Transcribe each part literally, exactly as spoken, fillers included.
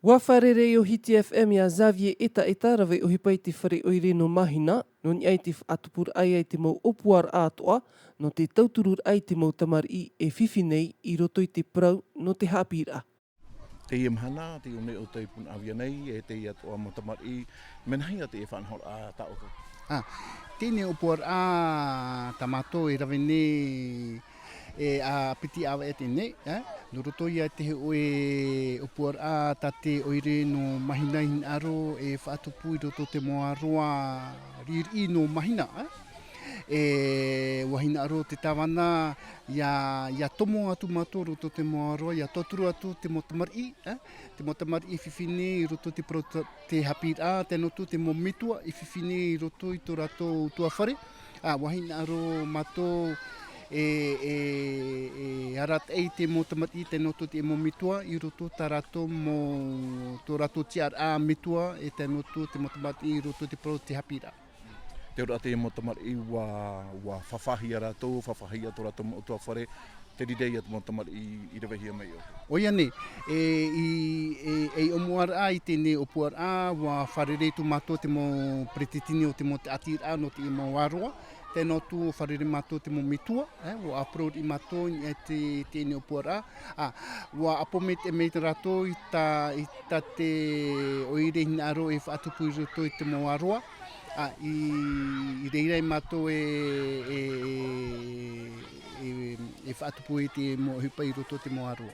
ʻUa fārerei ʻo Hiti F M iā Xavier Etaeta, rave ʻohipa i te fare ʻoire nō Mahina, nō niʻa i te faʻatupuraʻa ia i te mau ʻōpuaraʻa atoʻa, nō te tautururaʻa i te mau tamariʻi e fifi nei i roto i te parau nō te haʻapiʻiraʻa. Teie mahana, te ʻō nei ʻoutou i Punaʻauia nei, e teie atoʻa mau tamariʻi, mea nāhea te faʻanahoraʻa tā ʻoutou? Ā, teie ʻōpuaraʻa tā mātou e rave nei, e, ā, piti ʻāvaʻe teie, e, nō roto ia i te hōʻē ʻōpuaraʻa tā te ʻoire nō Mahina i hinaʻaro e faʻatupu i roto te mōʻaroa riʻiriʻi nō Mahina, e. E, ʻua hinaʻaro te tāvana, ʻia, ʻia tomo atu mātou roto te mōʻaroa, ʻia tauturu atu te mau tamariʻi, e, te mau tamariʻi fifi nei i roto te parau te haʻapiʻiraʻa, tae noa atu te mau metua i fifi nei i roto i tō rātou ʻutuāfare. Ā, ʻua hinaʻaro mātou e, e, e arataʻi te mau tamariʻi tae noa atu te mau metua i roto tā rātou mau, tō rātou tiʻaraʻa metua, e tae noa atu te mau tamariʻi i roto te parau te haʻapiʻiraʻa. Te auraʻa te mau tamariʻi, ʻua, ʻua fafahia rātou, fafahia tō rātou mau ʻutuāfare, te reira ia te mau tamariʻi i ravehia mai ʻoutou. ʻOia nei, e, i, e, e ʻōmuaraʻa i teie ʻōpuaraʻa, ʻua fārerei atu mātou te mau peretiteni o te mau tāʻatiraʻa nō te mau ʻāroa, tae noa atu ʻua fārerei mātou te mau metua, e, ʻua ʻāparau riʻi mātou i te, teie ʻōpuaraʻa, ā, ʻua ʻapo maitaʻi mai rātou i tā, i tā te ʻoire hinaʻaro e faʻatupu i roto i te mau ʻāroa, ā, i, i reira ia mātou e, e, e, e, e faʻatupu i te mau ʻohipa i roto i te mau ʻāroa.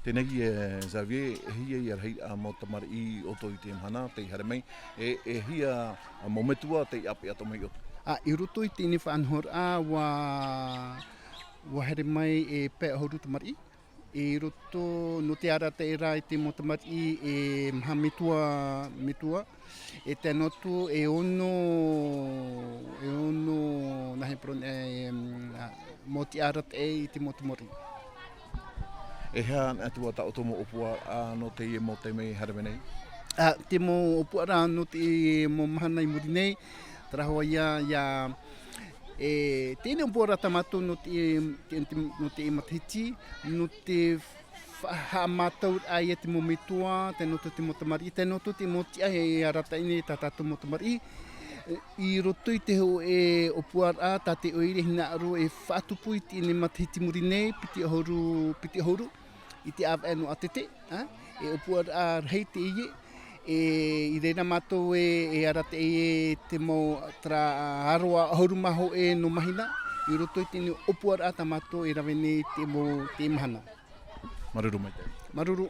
Teie nei, e, Xavier, e hia ia rahiraʻa mau tamariʻi ʻoutou i teie mahana, tei haere mai, e, e hia mau metua tei ʻāpeʻe atoʻa mai ʻoutou? Ā, i roto i teie faʻanahoraʻa, ʻua, ʻua haere mai e pae ʻahuru tamariʻi. I roto, nō te arataʻi ra i te mau tamariʻi e maha metua, metua, e tae noa atu e ono, e ono, nāhea parau, e, mm, ā, mau tiʻa arataʻi i te mau tamariʻi. E aha anaʻe atu ā tā ʻoutou mau ʻōpuaraʻa nō teie mau taime e haere mai nei? Ā, te mau ʻōpuaraʻa nō te mau mahana i muri nei, terā hoʻi ia, ia, e, teie ʻōpuaraʻa tā mātou nō te, te, te, nō te matahiti, nō te fa-, haʻamātauraʻa ia te mau metua, tae noa atu te mau tamariʻi, tae noa atu te mau tiʻa e arataʻi nei tā tātou mau tamariʻi. I roto i te hōʻē ʻōpuaraʻa tā te ʻoire hinaʻaro e faʻatupu i teie matahiti muri nei, piti ʻahuru, piti ʻahuru, i te ʻāvaʻe nō ʻātete, ā, e ʻōpuaraʻa rahi teie, e, i reira mātou e, e arataʻi e te mau, terā ʻāroa ʻahuru mā hōʻē nō Mahina, i roto i teie ʻōpuaraʻa tā mātou e rave nei i te mau, teie mahana. Māuruuru maitaʻi. Māuruuru.